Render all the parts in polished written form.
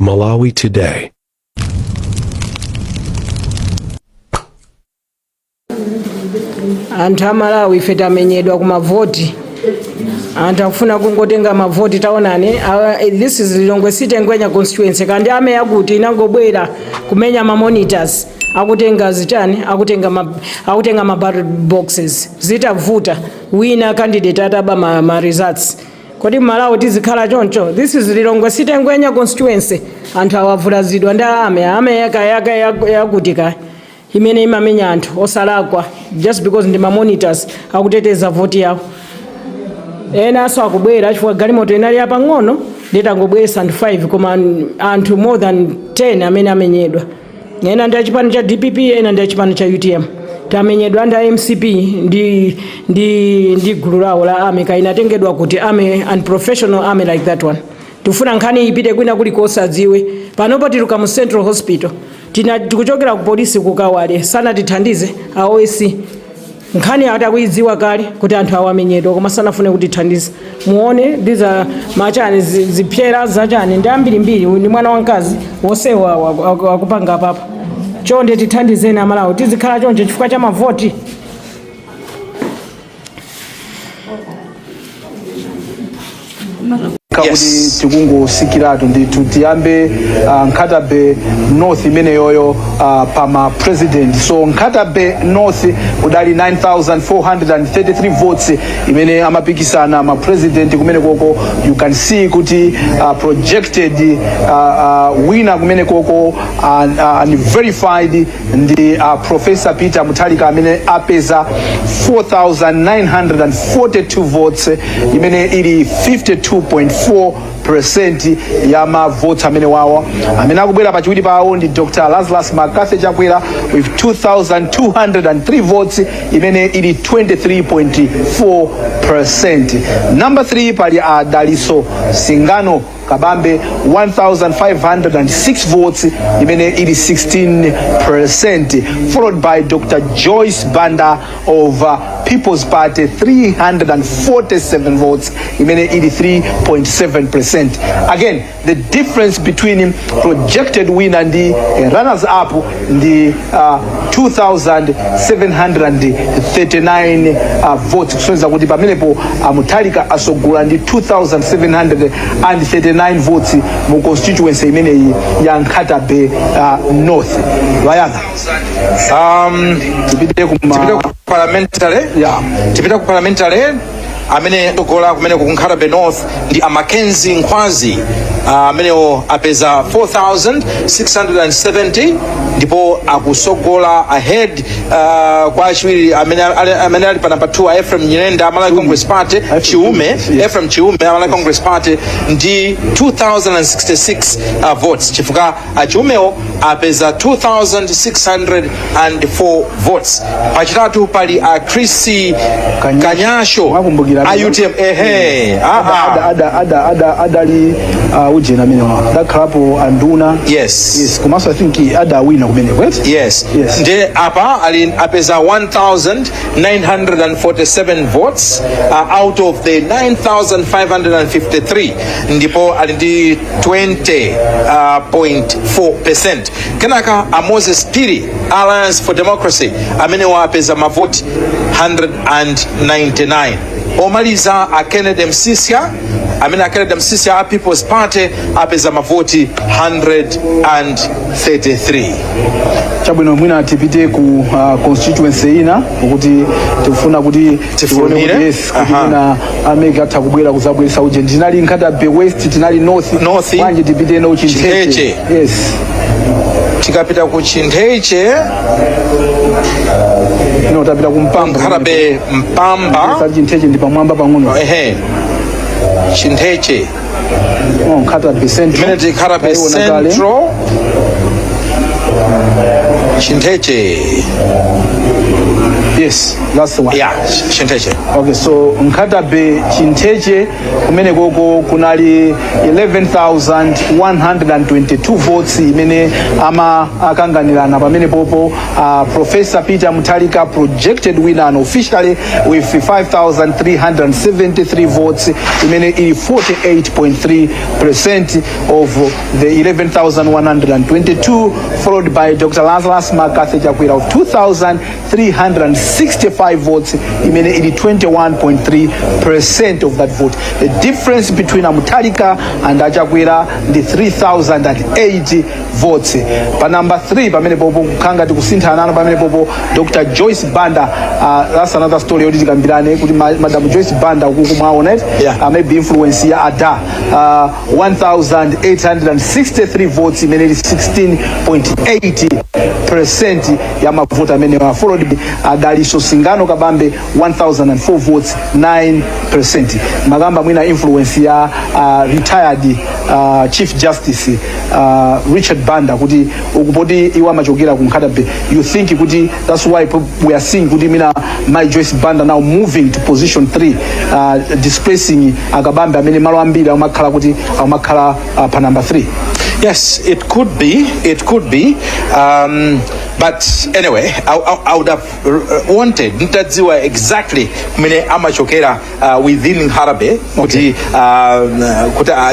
Malawi Today. Anthu a Malawi, ife tamenyedwa ku mavoti. Anthu akufuna kungotenga mavoti. Taonani, this is Lilongwe City, Ngwenya constituency. Kandi army yakuti inangobwera kumenya ma monitors, akutenga zichani, akutenga ma ballot boxes. Zitavuta, wina candidate ataba ma results. Kodi Malawi tizikhala choncho? This is Lilongwe City, Ngwenya constituency. Anthu awavulazidwa ndi army, army yaka yakuti ka imene imamenya anthu osalakwa just because ndi ma monitors akuteteza voti yawo. Enanso akubwera chifukwa galimoto inali yapang'ono, nditangobweresa anthu 5, koma anthu more than 10 amene amenyedwa. Ena ndi achipani cha DPP, ena ndi achipani cha UTM. Tamenyedwa ndi MCP ndi gulu lawo la army. Kainatengedwa kuti army and professional army like that one. Tifuna nkhani ipite kwina kulikonse, adziwe. Panopo tili mu Central Hospital. Tina tikuchokera ku polisi kukawale, sanatithandize a OC. Nkhani atakuidziwa kale kuti anthu awamenyedwa, koma sanafune kutithandiza. Muone, these are machani, zipyera zachani ndi ambirimbiri. Uyu ndi mwana wamkazi wosewa akupanga papa. Chonde tithandizeni Amalawi. Tizikhala choncho chifukwa cha mavoti? Kuti tikungosikiratu ndithu, tiyambe Nkhata Bay North imeneyoyo, pama president. So Nkhata Bay North kudali 9433 votes imene amapikisana ma president kumene koko. You can see kuti projected winner kumene koko, unverified, ndi Professor Peter Mutharika amene apeza 4942 votes, imene ili 52.4% ya ma votes amene wawo. Amene akubwera pachiwiri pawo ndi Dr Lazarus McCarthy Chakwera with 2203 votes, imene ili 23.4%. Number 3 pali a Daliso Singano Kabambe, 1506 votes, imene ili 16%, followed by Dr Joyce Banda of People's Party, 347 votes, imene ili 3.7%. Again, the difference between projected winner ndi runners up ndi 2739 votes, kusonyeza kuti pamenepo Mutharika asogola ndi 2739 votes mu constituency imeneyi ya Nkhata Bay North. Bayana, tipite kuma Tipite ku parliamentary. Yeah. Tipite ku parliamentary. Amene asogola kumene ku Nkhata Bay North ndi a Mackenzie Nkhwazi, amenewo apeza 4670 ndipo akusogola ahead kwa achiwiri amene ali pa number 2, a Ephraim Nyirenda, Malawi Congress Party, Chiume. Yes. Ephraim Chiume, Malawi Congress Party, ndi 2066 votes, chifukwa achiumewo apeza 2604 votes. Pachitatu pali a Chris Kanyasho Mwakumbukira. a UTM, ehe. Adali ujena amene adakhalapo anduna. Yes. Yes, komanso I think adawina kumeneko, right? Yes. Yes. Nde apa ali apeza 1947 votes out of the 9553, ndipo ali ndi 20.4%. Kenaka a Moses Phiri, Alliance for Democracy, amene wapeza mavoti 199. Omaliza a Kennedy Msisya, amene a Kennedy Msisya a People's Party apeza mavoti 133. Chabwino, mwina tipite ku constituency ina, kuti tikufuna kuti tione Tifulumire? kuti, yes, kuti mwina a MEC atha kubwera kuzabweresa uje. Tinali Nkhata Bay West, tinali North. North. Bwanji tipite no Chintheche? Chintheche. Yes. Tikapita ku Chintheche, No, tapita ku Mpamba. Nkhata Bay, Mpamba. Sati Chintheche ndi pamwamba pang'ono. Ehe, Chintheche. Oh, Nkhata Bay Central. Imene ti Nkhata Bay Taiona kale. Central, Chintheche. Yes, that's the one. Yeah, Chintheche. Okay, so Nkhata Bay Chintheche kumene koko kunali 11,122 votes imene ama akanganirana pamene popo. Professor Peter Mutharika projected winner and officially with 5373 votes, imene ili 48.3% of the 11,122, followed by Dr. Lazarus McCarthy Chakwera of 2365 votes, imene ili 21.3% of that vote. The difference between a Mutharika and a Chakwera ndi 3008 votes. Pa number 3 pamene popo kukhanga tikusinthana pamene popo Dr. Joyce Banda. That's another story yoti tikambirane kuti Madam Joyce Banda ukuku mwaona it. Yeah. Maybe influence ya ada, 1863 votes, imene ili 16.8% ya mavoti amene, followed by Daliso Singano Kabambe, 1004 votes, 9%. Makamba mwina influence ya retired Chief Justice Richard Banda, kuti ukupoti iwo amachokera ku Nkhata Bay, you think kuti that's why we are seeing kuti mina Mai Joyce Banda now moving to position 3, displacing a Kabambe amene malo ambiri amakhala kuti amakhala pa number 3? Yes, it could be. It could be. But anyway, I would have wanted ntadziwa exactly kumene amachokera within Nkhata Bay kuti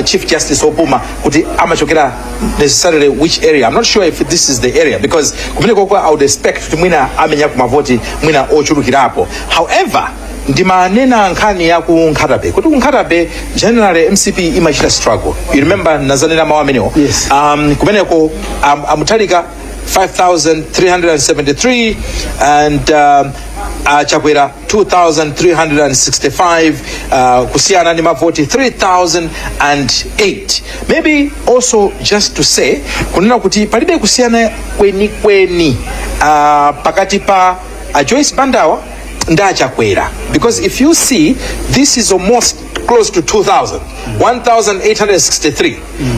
Chief Justice opuma kuti amachokera necessarily which area. I'm not sure if this is the area, because kumene koko I would expect kuti mwina amenya kumavoti mwina ochulukirapo. However, ndimanena nkhani ya ku Nkhata Bay kuti ku Nkhata Bay generally MCP imachita struggle. You remember nazanena mawu amenewo? Yes. Kumeneko a Mutharika 5373 and a Chakwera 2365, kusiyana ndi mavoti 3008. Maybe also just to say kunena kuti palibe kusiyana kwenikweni pakati pa a Joyce Bandawa ndi a Chakwera, because if you see, this is almost close to 2000, 1863,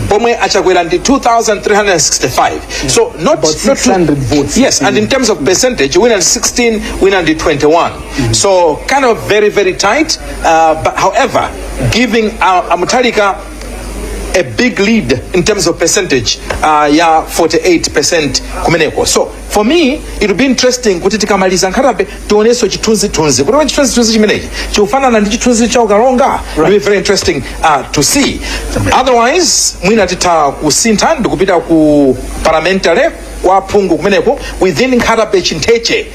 pomwe a Chakwera ndi 2365, so not About not too- 600 votes. Yes, and in terms of percentage, wina ndi 16, wina ndi 21, so kind of very, very tight, but however giving a Mutharika a big lead in terms of percentage ya 48% kumeneko. So for me it will be interesting kuti tikamaliza Nkhata Bay tionenso chithunzithunzi, kuti chithunzithunzi chimenechi chikufanana ndi chithunzi cha Ukalonga. It will be very interesting to see. Otherwise mwina titha kusintha ndikupita ku parliamentary kwa phungu kumeneko within Nkhata Bay Chintheche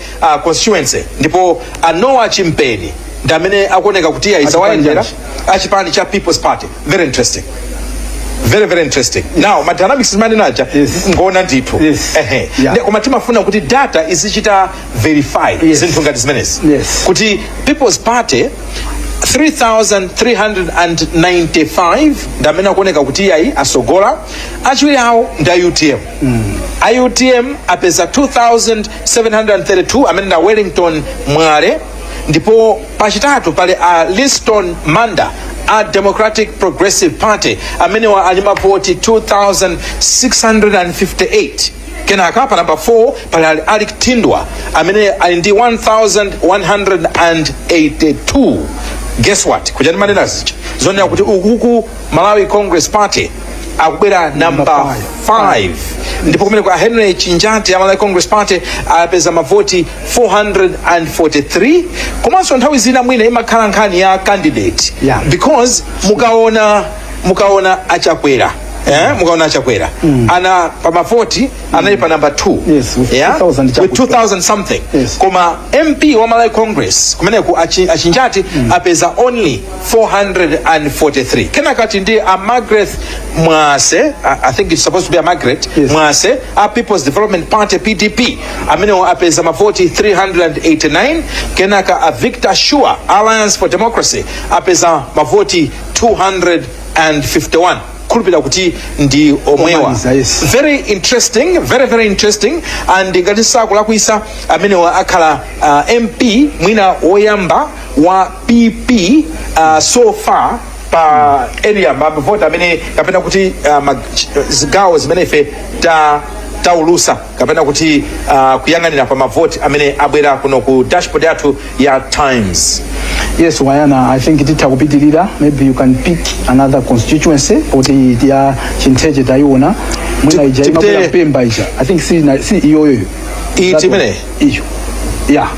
constituency, ndipo a Noah Chimpeni ndi amene akuoneka kuti aizawayendera, achipani cha People's Party. Very interesting, very, very interesting. Now ma dynamics zimanenaja ngona ndithu. Ehe. Koma timafuna kuti data izichita verify zinthu ngati zimenezi, kuti People's Party 3395 ndi amene akuoneka kuti iyayi asogola. Achiwiri awo ndi a UTM. A UTM apeza 2732, amene ndi a Wellington Mwale, ndipo pachitatu pali a Liston Manda a Democratic Progressive Party, amenewa ali mavoti 2658. Kenaka pa namba 4 pali ali Alick Thindwa amene ali ndi 1182. Guess what? Kuja ndimanena zija zonena kuti ukuku Malawi Congress Party akubwera namba 5, ndipo kumene kwa Henry Chinjati a Malawi Congress Party apeza mavoti 443. Komanso nthawi zina mwina imakhala nkhani ya candidate, because mukaona a Chakwera, mukaona a Chakwera ana pa mavoti anali pa number 2. Yes, with Yeah? 2000 With 2000 something. Koma MP wa Malawi Congress kumeneku a Chinjati apeza only 443. Kenakati ndi a Margaret Mwase, I think it's supposed to be a Margaret Mwase a People's Development Party, PDP, amenewo apeza mavoti 389. Kenaka a Victor Shua, Alliance for Democracy, apeza mavoti 251, khulupira kuti ndi omwewa. Omaliza, yes. Very interesting, very, very interesting. And ngati sakulakwisa, amenewa akhala MP mwina woyamba wa PP so far pa area mavoti amene kapena kuti zigawo zimene ife ta Taulusa kapena kuti kuyang'anira pa mavoti amene abwera kuno ku dashboard yathu ya Times. Yes, Wayana, I think titha kupitirira. Maybe you can pick another constituency poti ya Chintheche tayiona. Mwina ija imabwera Mpemba ija. I think si iyoyo. Iti imene? Iyo. Yeah.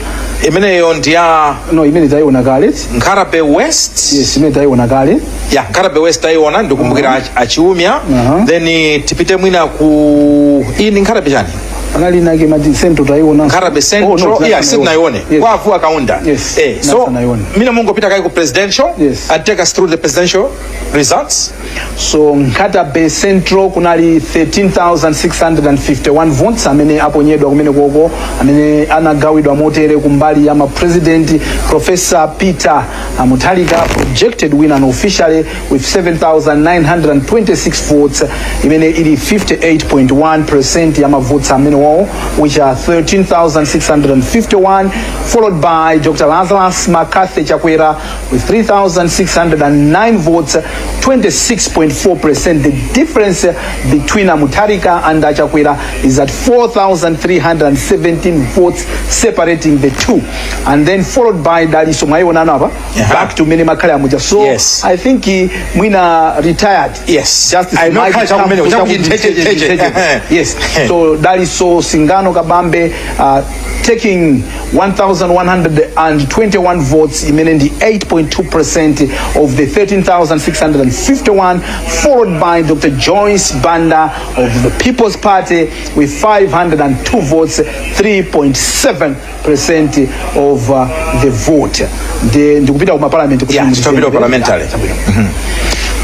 Imeneyo ndi ya No, imene tayiona kale. Nkhata Bay West. Yes, imene tayiona kale. Ya, Nkhata Bay West tayiona, ndikumbukira achiumya. Then tipite mwina ku iyi ndi Nkhata Bay chani? Anali nake mati Central tayiona. Nkhata Bay Central. Oh, no, Yeah, sitinayione. Yes. Kwa Avuwa Kaunda. Yes, So sitinayione. mina mungopita kai ku presidential Yes. and take us through the presidential results. So Nkhata Bay Central kunali 13,651 votes amene aponyedwa kumene koko, amene anagawidwa motere: kumbali ya ma president, Professor Peter Mutharika, projected winner and officially with 7926 votes, imene ili 58.1% ya mavotes amene wawo, which are 13,651, followed by Dr. Lazarus McCarthy Chakwera with 3609 votes, 26.4%. The difference between Mutharika and Chakwera is at 4,317 votes separating the two. And then followed by Daliso Mwaionano apa, back to mene makhale amuja. So I think mwina retired. Justice I know Mike kale chakumene, Chaku- chakuti Nteche, Nteche. Yes. So Daliso Singano Kabambe taking 1,121 votes, imene ndi 8.2% of the 13,651, followed by Dr. Joyce Banda of the People's Party with 502 votes, 3.7% of the vote. Ndikupita kuma parliament kuti Yeah, tikapita parliamentary.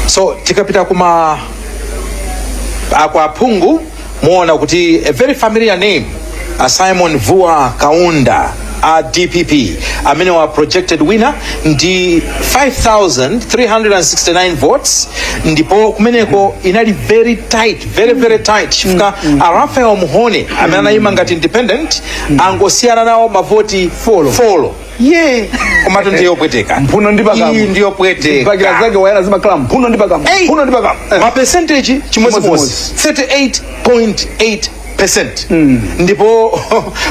So tikapita kuma akwa aphungu, muona kuti a very familiar name, Simon Vua Kaunda a DPP, amene wa projected winner ndi 5369 votes, ndipo kumeneko inali very tight, very very tight, chifukwa a Raphael Mhone amene anayima ngati independent angosiyana nawo mavoti Four. Four, ye, komatu ndiyopweteka. Mphuno ndi pakamwa. Iyi ndiyopweteka. Mpakira zake, Wayana, zimakhala mphuno ndi pakamwa. Hey! Mphuno ndi pakamwa. Ma percentage chimodzimodzi, 38.8%, ndipo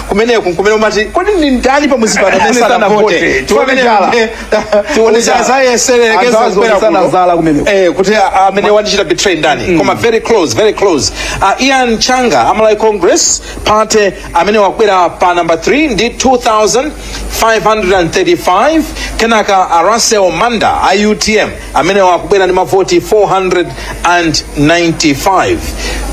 kumeneko kumene umati, kodi ndi ndani pamuzi pano amene sanavote? Tione chala. Tione chala. Zayeserekeza Anthu kubwera azonetsana kuno. zala kumeneko. Kuti amene wandichita betray ndani? Koma very close, very close. Ian Changa, a Malawi Congress Party, amene wakwera pa number 3 ndi 2535. Kenaka a Russell Manda a UTM amene wakubwera ndi mavoti 495.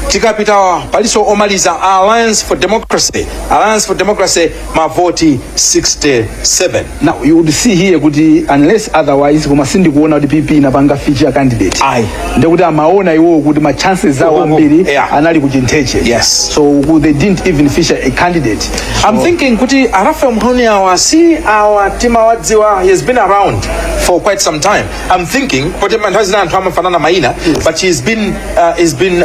Tikapita palinso omaliza, a Alliance for Democracy, Alliance for Democracy, mavoti 67. Now you would see here kuti, unless otherwise, koma sindikuona kuti PP inapanga feature candidate. Ayi. Ndekuti amaona iwowo kuti ma chances awo Uku, ambiri anali ku Chintheche. So they didn't even feature a candidate. I'm thinking kuti a Raphael Mhoni awa si awa timawadziwa? He has been around for quite some time. I'm thinking kuti nthawi zina anthu amafanana mayina, but he's been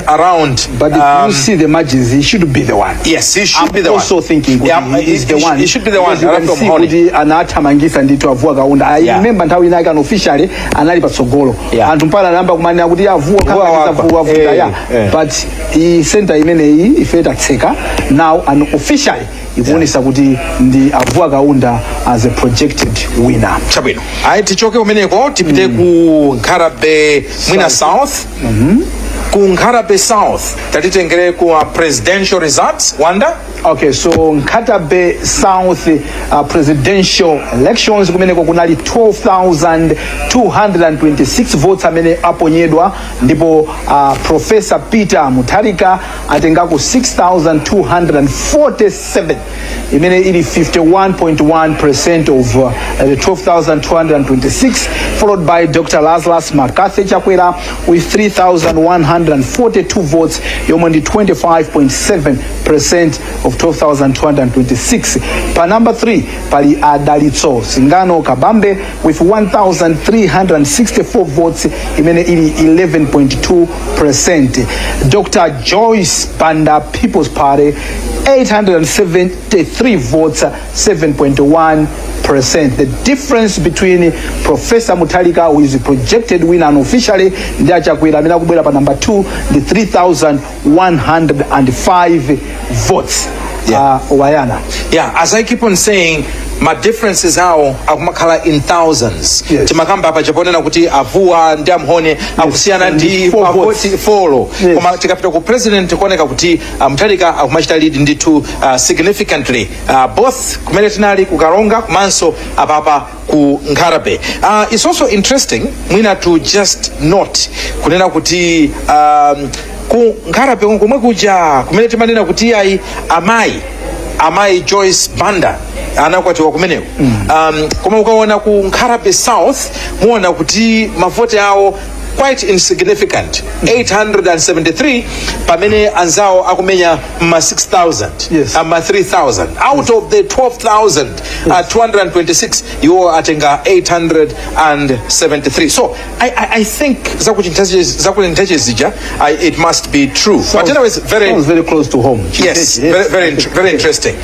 around. But if you see the margins, he should be the one. Yes, he should I'm be the one. Also thinking kuti he is the one. He should be the one. Because you can Raphael see Mhoni. kuti anathamangisa ndithu avuwa Kaunda. I remember nthawi inake unofficially anali patsogolo. Anthu mpaka anayamba kumanena kuti avuwa Vuwa wagwa. vuwa vuwa yeah. But i center imeneyi ife tatseka now and officially ikuonesa kuti ndi avuwa Kaunda as a projected winner. Chabwino, ayi, tichoke kumeneko tipite ku Nkhata Bay mwina South. Ku Nkhata Bay South, tatitengere ku presidential results, Wanda. Okay, so Nkhata Bay South, presidential elections, kumeneko kunali 12,226 votes amene aponyedwa, ndipo Professor Peter Mutharika atengako 6,247, imene ili 51.1% of the 12,226, followed by Dr. Lazarus McCarthy Chakwera with 3,142 votes, yomwe ndi 25.7% of 12,226. Pa number 3 pali Adalitso Singano Kabambe with 1,364 votes, imene ili 11.2%. Dr. Joyce Banda, People's Party, 873 votes, 7.1%. The difference between Professor Mutharika, who is the projected winner unofficially, ndi aChakwera amene akubwera pa number 2 ndi 3105 votes. Wayana. Yeah, as I keep on saying, ma differences awo akumakhala in thousands. Timakamba apa chaponena kuti avuwa ndi amhone akusiyana ndi four mavoti votes. Four. Yes. Koma tikapita ku president, kuoneka kuti Mutharika akumachita lead ndithu significantly, both kumene tinali ku Karonga komanso apapa ku Nkhata Bay. It's also interesting mwina to just note kunena kuti ku Nkhata Bay komwe kuja kumene timanena kuti ayi, amayi Joyce Banda anakwatiwa kumeneko. Koma ukaona ku Nkhata Bay South, muona kuti mavoti awo quite insignificant, 873, pamene anzawo akumenya ma 6000, ma 3000 out of the 12,000 226, iwo atenga 873. So I think zakuchintheche zija, it must be true, but anyways, very Sounds very close to home. Yes, very, very, very interesting.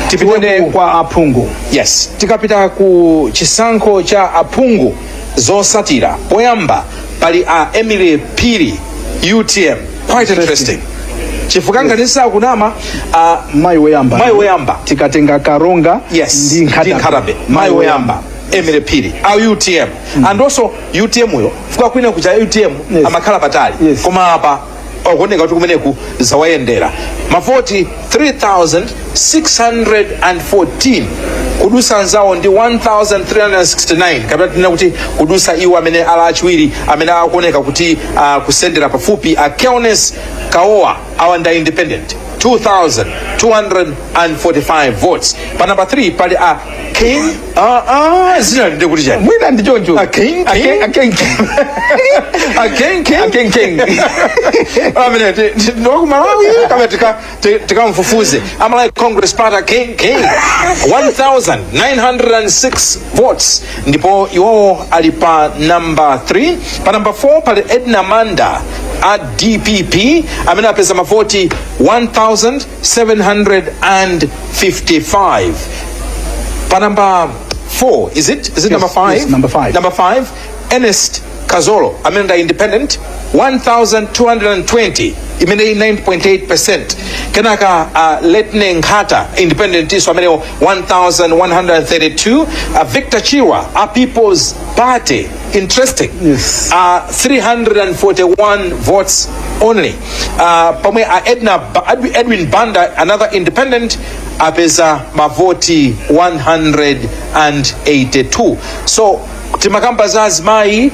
Tipite Tione kwa aphungu. Yes, tikapita ku chisankho cha aphungu, zosatira poyamba pali a Emily Phiri, UTM. Quite interesting chifukwa ngati ndisakunama, mayi woyamba. Mayi woyamba. Tikatenga Karonga ndi ndi Nkhata Bay, mayi woyamba Emily Phiri a UTM, and also UTM uyo fika kwina kucha UTM amakhala patali, koma apa akuoneka kuti kumeneku zawayendera. Mavoti 3614, kudusa anzawo ndi 1369, kapena tinena kuti kudusa iwo amene ali achiwiri, amene akuoneka kuti kusendera pafupi, a Kelnes Kaowa, awa nda independent, 2245 votes. Pa number 3 pali a King, zina linde kuti chani? Mwina ndi choncho. A King, King? A King. A King, King? A King, King. Amene ndiwakumalawi kama tikamfufuze. Amalawi Congress Party, King, King, 1906 votes, ndipo iwowo ali pa number 3. Pa number 4 pali Edna Manda a DPP, amene apeza mavoti 1755. Pa number 4, is it number 5? Yes, number five. Number 5, Ernest Kazolo, amene ndi independent, 1220, imene 9.8. Kenaka Letne Nkhata, independent iso, amenewo 1132. Victor Chirwa a People's Party, interesting, 341 votes only, pomwe Edwin Banda, another independent, apeza mavoti 182. So timakamba za azimayi,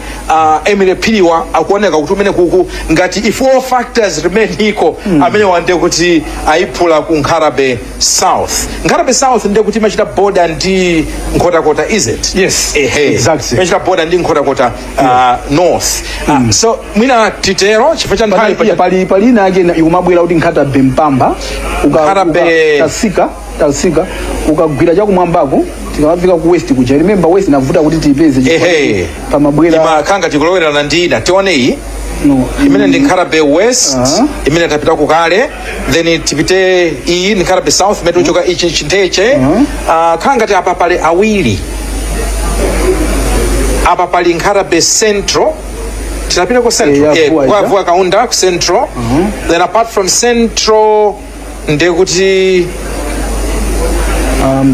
Emily Phiriwa akuoneka kuti umene kuku ngati if all factors remain equal, amene wande kuti ayiphula ku Nkhata Bay South. Nkhata Bay South ndiye kuti imachita border ndi Nkhotakota, is it? Yes, Ehe. exactly. Imachita border ndi Nkhotakota North. So mwina titero chifukwa cha nthawi. Pali ina yake ikumabwera kuti Nkhata Bay Mpamba. Nkhata Bay- Tasika ukagwira chakumwambako, tikamafika ku west kuja, remember west navuta kuti tiyipeze chifukwa pamabwera Imakhanga tikulowerana ndi ina. Tione iyi. No. Imene ndi Nkhata Bay West, imene tapita kukale, then tipite iyi ndi Nkhata Bay South imene tikuchoka, ichi chintheche. Khala ngati apa pali awiri. Apa pali Nkhata Bay Central, tinapita ku Central. Eh, ya Vuwa kwa ija. Vuwa Kaunda ku Central. Then apart from Central ndiye kuti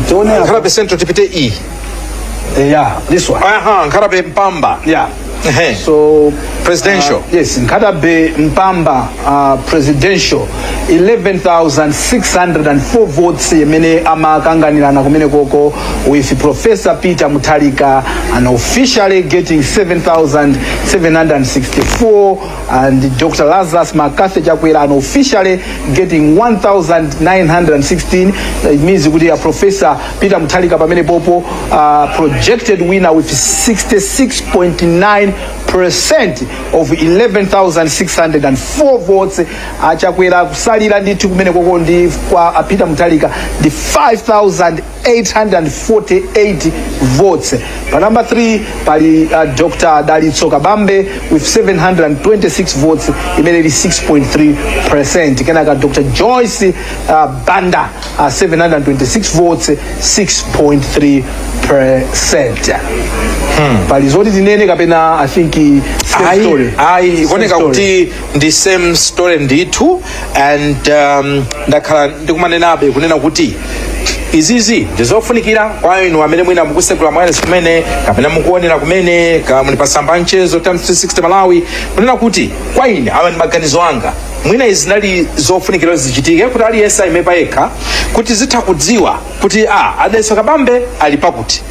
Tione apa. Nkhata Bay Central, tipite iyi. Yeah, this one. Aha, Nkhata Bay Mpamba. Ehe. So Presidential. Yes, Nkhata Bay Mpamba, presidential, 11,604 votes imene amakanganirana kumene koko, with Professor Peter Mutharika and officially getting 7764 and Dr. Lazarus McCarthy Chakwera and officially getting 1916. It means kuti Professor Peter Mutharika pamene popo projected winner with 66.9. 6.3% of 11,604 votes. Achakwera kusalira ndithu kumene koko ndi kwa a Peter Mutharika ndi 5848 votes. Pa number 3 pali Dr Dalitso Kabambe with 726 votes, imene ili 6.3%. Kenaka Dr Joyce Banda, 726 votes, 6.3%. Pali zoti tinene kapena I think same story? Ayi, Same ikuoneka story. kuti ndi same story ndithu, and ndakhala ndikumanenabe kunena kuti izizi ndizofunikira kwa inu amene mwina mukusegula mwayilesi kumene kapena mukuonera kumene ka muli pasamba mchezo Times 360 Malawi, kunena kuti kwa ine, awa ndi maganizo anga, mwina izi zinali zofunikira zichitike kuti aliyense ayime payekha kuti zitha kudziwa kuti a Dalitso Kabambe ali pakuti,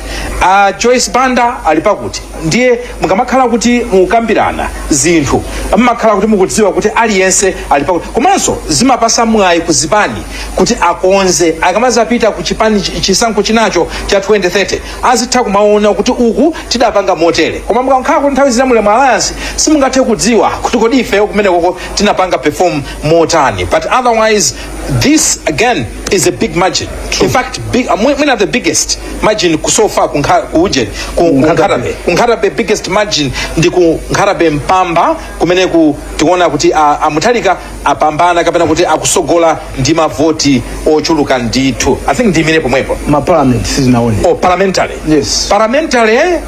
a Joyce Banda ali pakuti. Ndiye mukamakhala kuti mukukambirana zinthu, mmakhala kuti mukudziwa kuti aliyense ali pakuti. Komanso zimapasa mwayi ku zipani kuti akonze akamazapita ku chipani chisankho chinacho cha 2030, azitha kumaona kuti uku tidapanga motere. Koma mukakhala kuti nthawi zina muli mu alliance, simungathe kudziwa kuti kodi ifeyo kumene koko tinapanga perform motani. But otherwise, this again is a big margin. In fact, big, mwina the biggest margin so far ku ujeni, ku Nkhata Bay. Ku Nkhata Bay, biggest margin ndi ku Nkhata Bay Mpamba, kumene ku tikuona kuti a Mutharika apambana kapena kuti akusogola ndi mavoti ochuluka ndithu. I think ndi imene pomwepo. Ma parliament sizinaone. Oh, parliamentary? Yes. Parliamentary,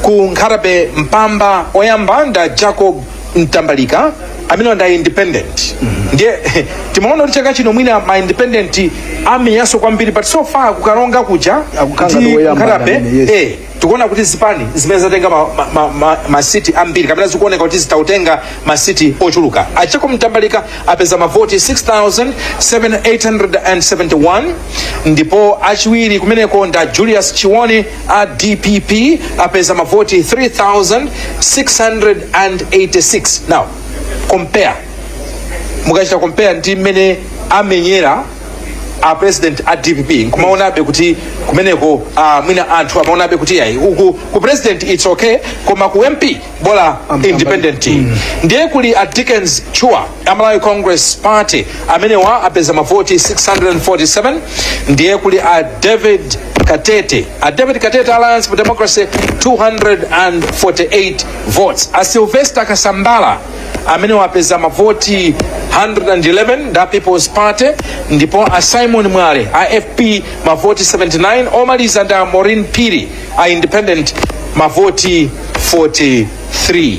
ku Nkhata Bay Mpamba, oyamba nda Jacob Mtambalika amene nda independent. Ndiye timaona kuti chaka chino mwina ma independent amenyanso kwambiri, but so far kukalonga kuja Akukanga ndi ndi woyamba Nkhata Bay, amene, yes. Tikuona kuti zipani zimene zatenga ma seat ambiri kapena zikuoneka kuti zitautenga ma seat ochuluka, a Jacob Mtambalika apeza mavoti 6871, ndipo achiwiri kumeneko nda Julius Chiwoni a DPP apeza mavoti 3686. Now compare, mukachita compare ndi mmene amenyera a president a DPP, nkumaonabe kuti kumeneko mwina anthu amaonabe kuti yayi, uku ku president it's okay, koma ku MP bola independent. Ndiye kuli a Dickens Chua a Malawi Congress Party amenewa apeza mavoti 647. Ndiye kuli a David Katete, a David Katete, Alliance for Democracy, 248 votes. A Sylvester Kasambala amene wapeza mavoti 111 nda People's Party, ndipo a Simon Mwale a FP mavoti 79. Omaliza nda Maureen Phiri a independent, mavoti 43.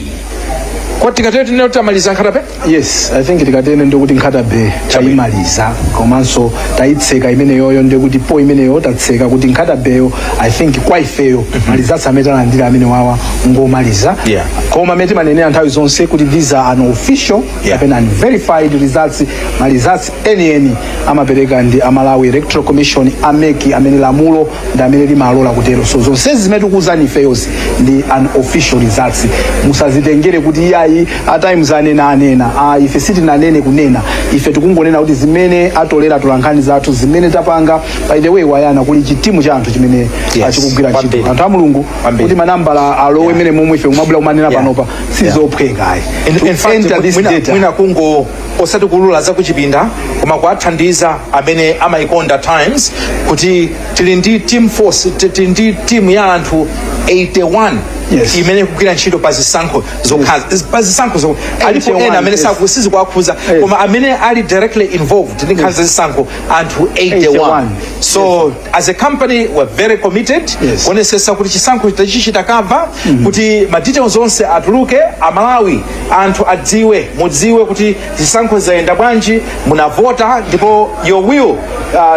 Kwa tikatero tinene tamaliza Nkhata Bay? Yes, I think tikatene ndikuti Nkhata Bay tayimaliza, komanso tayitseka imeneyoyo. Ndikuti po imeneyo tatseka kuti Nkhata Bayyo, I think kwa ifeyo ma results amene talandira amene wawa ngomaliza. Koma amene timanenera nthawi zonse kuti these are unofficial kapena unverified results. Ma results enieni amapereka ndi a Malawi Electoral Commission, a MEC, amene lamulo ndi amene limalola kutero. So zonsezi zimene tikuwuzani ifeyozi ndi unofficial results. Musazitengere kuti iyayi, a Times anena anena. Ah, ife sitinanene kunena, ife tikungonena kuti zimene atolera tolankhani zathu, zimene tapanga. By the way, wayana kuli chitimu cha anthu chimene achikugwira ntchito, anthu a Mulungu, kuti manambala alowe mene momwe ife kumabwera kumanena panopa, sizophweka ayi. To In fact, enter this data. Mwina kungo osati kulula zakuchipinda, koma kuwathandiza amene amayikonda Times kuti tili ndi team force, tili ndi team ya anthu 81 imene ikugwira ntchito pa zisankho zokhazi, pa zisankho alipo 81, ena amene sizikuwakhuza, koma amene ali directly involved ndi nkhani za zisankho, anthu 81. 81. So as a company we're very committed kuonesesa kuti chisankho tachichita cover, kuti ma details onse atuluke, Amalawi, anthu adziwe, mudziwe kuti zisankho zayenda bwanji, munavota, ndipo your will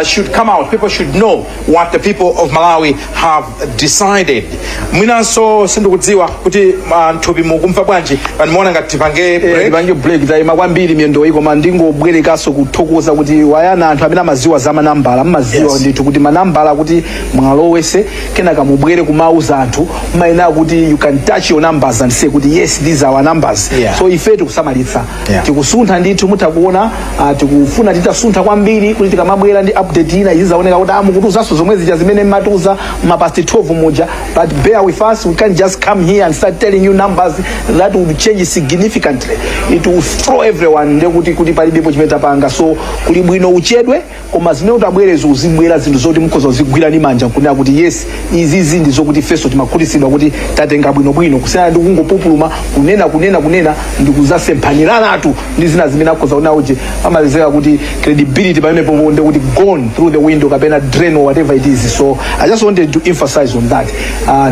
should come out. People should know what the people of Malawi have decided. Mwinanso sindikudziwa kuti nthupi mukumva bwanji, pandimuona ngati tipange break. Tipange break, tayima kwambiri miyendo, koma ndingobwerekanso kuthokoza kuti wayana anthu amene amaziwa za manambala, mmaziwa ndithu kuti manambala kuti mwalowese kenaka mubwere kumauza anthu, mmayenera kuti you can touch your numbers and say kuti yes, these are our numbers. So ife tikusamalitsa, tikusuntha ndithu, mutha kuona tikufuna titasuntha kwambiri kuti tikamabwera ndi update ina izizaoneka kuti mukutiuzanso zomwe zija zimene mmatiuza ma past 12 muja. But bear with us, we can't just just come here and start telling you numbers that will change significantly, it will throw everyone, ndekuti kuti palibepo chimene tapanga. So kuli bwino uchedwe, koma zimene utabwerezo uzibwera zinthu zoti mukhoza kuzigwira ndi manja nkunena kuti, "Yes, izizi ndi zokuti ifenso timakhutitsidwa kuti tatenga bwinobwino," kusiyana ndi kungopupuluma kunena, kunena, kunena ndi kuzasemphanyiranatu ndi zina zimene akhoza kunena kuti amalizeka kuti credibility pamenepo ndi kuti gone through the window kapena drain or whatever it is. So I just wanted to emphasize on that.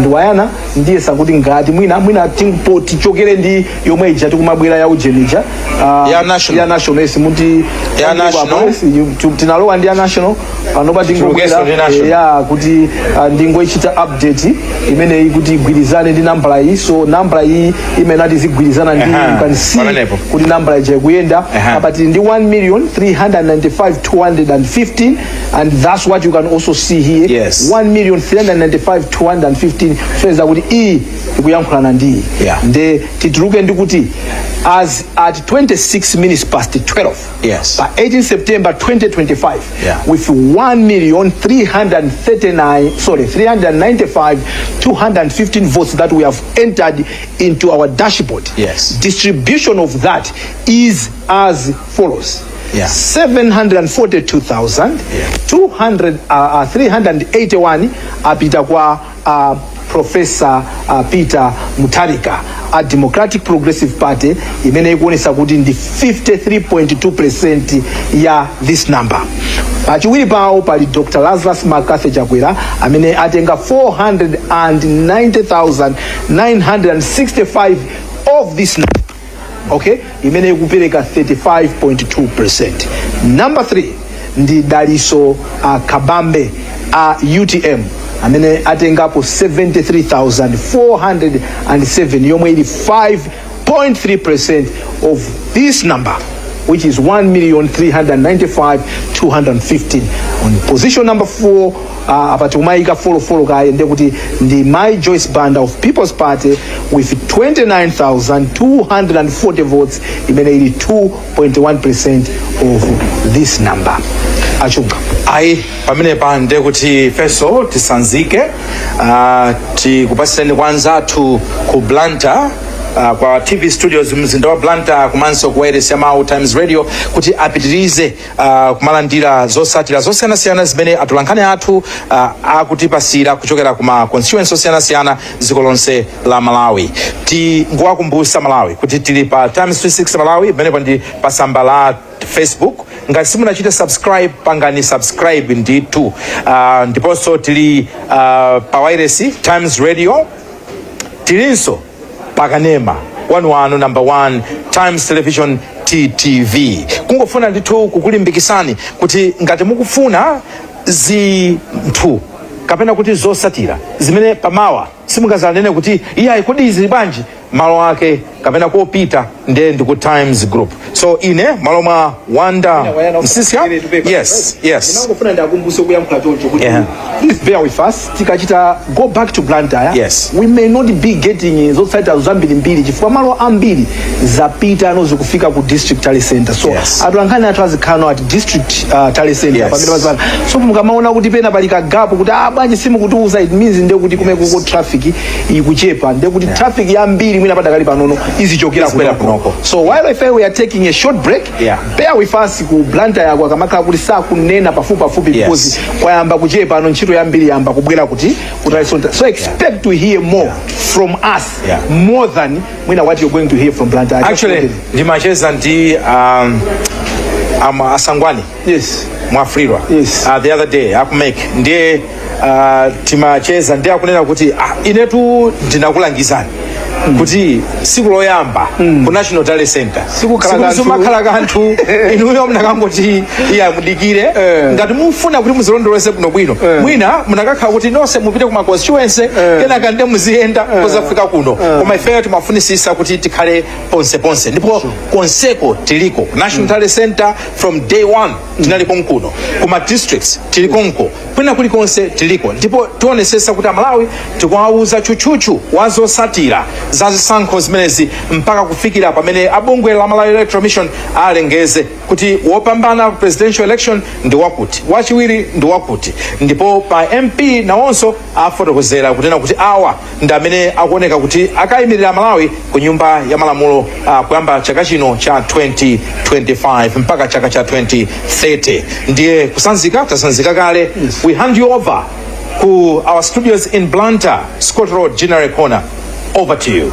Ndiwayana ndiyesa kuti ngati mwina timpo tichokere ndi yomwe ija tikumabwera ya ujenija. Ya national. Ya national, yes, muti Ya national. Yes, tinalowa ndi ya national, panopa tingobwera Tilukenso ndi national. Ya kuti ndingoichita update imeneyi kuti igwirizane ndi nambala iyi. So nambala iyi imene ati zigwirizana ndi you can see pamenepo. kuti nambala ija ikuyenda. Apa tili ndi 1 million 395 215, and that's what you can also see here. 1 million 395 215, so kuti iyi ikuyankhulana ndi iyi. Nde tituluke ndi kuti as at 26 minutes past 12 pa 18 September 2025, with 1 million 339, sorry, 395 215 votes that we have entered into our dashboard, distribution of that is as follows: 742,200 381 apita kwa Professor Peter Mutharika a Democratic Progressive Party, imene ikuonesa kuti ndi 53.2% ya this number. Pachiwiri pawo pali Dr Lazarus McCarthy Chakwera amene atenga 490,965 of this number, okay, imene ikupereka 35.2%. Number 3 ndi Daliso Kabambe a UTM amene atengapo 73,407, yomwe ili 5.3% of this number, which is 1,395,215. On position number 4, apa tikumayika folofolo kaye, ndekuti ndi Mai Joyce Banda of People's Party with 29,240 votes, imene ili 2.1% of this number. Achunga. Ayi, pamenepa ndiye kuti ifenso tisanzike, tikupasireni kwa anzathu ku Blantyre, kwa TV Studios, mzinda wa Blantyre, komanso ku wireless ya Mau Times Radio, kuti apitirize kumalandira zosatira zosiyanasiyana zimene atolankhani athu akutipasira kuchokera kuma constituency osiyanasiyana dziko lonse la Malawi. Tingowakumbutsa Malawi kuti tili pa Times 360 Malawi, pamenepo ndi pa tsamba la Facebook. Ngati simunachite subscribe, pangani subscribe ndithu. Ndiponso tili pa wireless Times Radio, tilinso pakanema wanu number one, Times Television, TTV. Kungofuna ndithu kukulimbikisani kuti ngati mukufuna zinthu kapena kuti zosatira zimene pamawa simungazanene kuti, "Iyayi, kodi izi bwanji?" malo ake kapena kopita ndiye ndi ku Times Group. So ine malo mwa Wanda Msisya, yes. Ndinangofuna ndakumbuse kuyankhula choncho kuti please bear with us. Tikachita go back to Blantyre, we may not be getting zotsatira zambirimbiri chifukwa malo ambiri zapita ano zikufika ku district tally center. So atolankhani athu azikhala at district tally center pamene pazipanga. So mukamaona kuti pena pali ka gap kuti, "Ah, bwanji simukutiuza?" it means ndiye kuti kumene kuko traffic ikuchepa, ndiye kuti traffic yambiri mwina padakali panono izichokera Izibwera kunoko. Kunoko. So while if we are taking a short break, bear with us ku Blantyre yako akamakhala kuti sakunena pafupi pafupi because kwayamba kuchepa ano, ntchito yambiri yamba kubwera kuti ku tally center. So expect to hear more from us, more than mwina what you're going to hear from Blantyre. Actually, ndimacheza ndi Asangwani Mwafulirwa the other day aku MEC, ndiye timacheza, ndiye akunena kuti, "Ah, inetu ndinakulangizani kuti siku loyamba ku National Tally Center Sikukhala sikuti kanthu. Simakhala kanthu. Inuyo mnakangoti iya, mudikire. Ngati mufuna kuti muzilondolose bwinobwino, mwina munakakhala kuti nonse mupite kuma constituency, kenaka ndiye muziyenda kuzafika kuno. Koma ifeyo timafunisisa kuti tikhale ponseponse, ndipo konseko tiliko. National Tally Center from day one tinali konkuno, kuma districts tili konko, kwina kulikonse tiliko, ndipo tionesesa kuti Amalawi tikuwauza tchutchutchu wa zosatira. za zisankho zimenezi mpaka kufikira pamene abungwe la Malawi Electoral Commission alengeze kuti wopambana presidential election ndi wakuti, wachiwiri ndi wakuti, ndipo pa MP nawonso afotokozera kunena kuti awa ndi amene akuoneka kuti akayimirira Malawi ku Nyumba ya Malamulo kuyamba chaka chino cha 2025 mpaka chaka cha 2030. Ndiye kusanzika tasanzika kale. We hand you over ku our studios in Blantyre, Scott Road, General Corner. Over to you.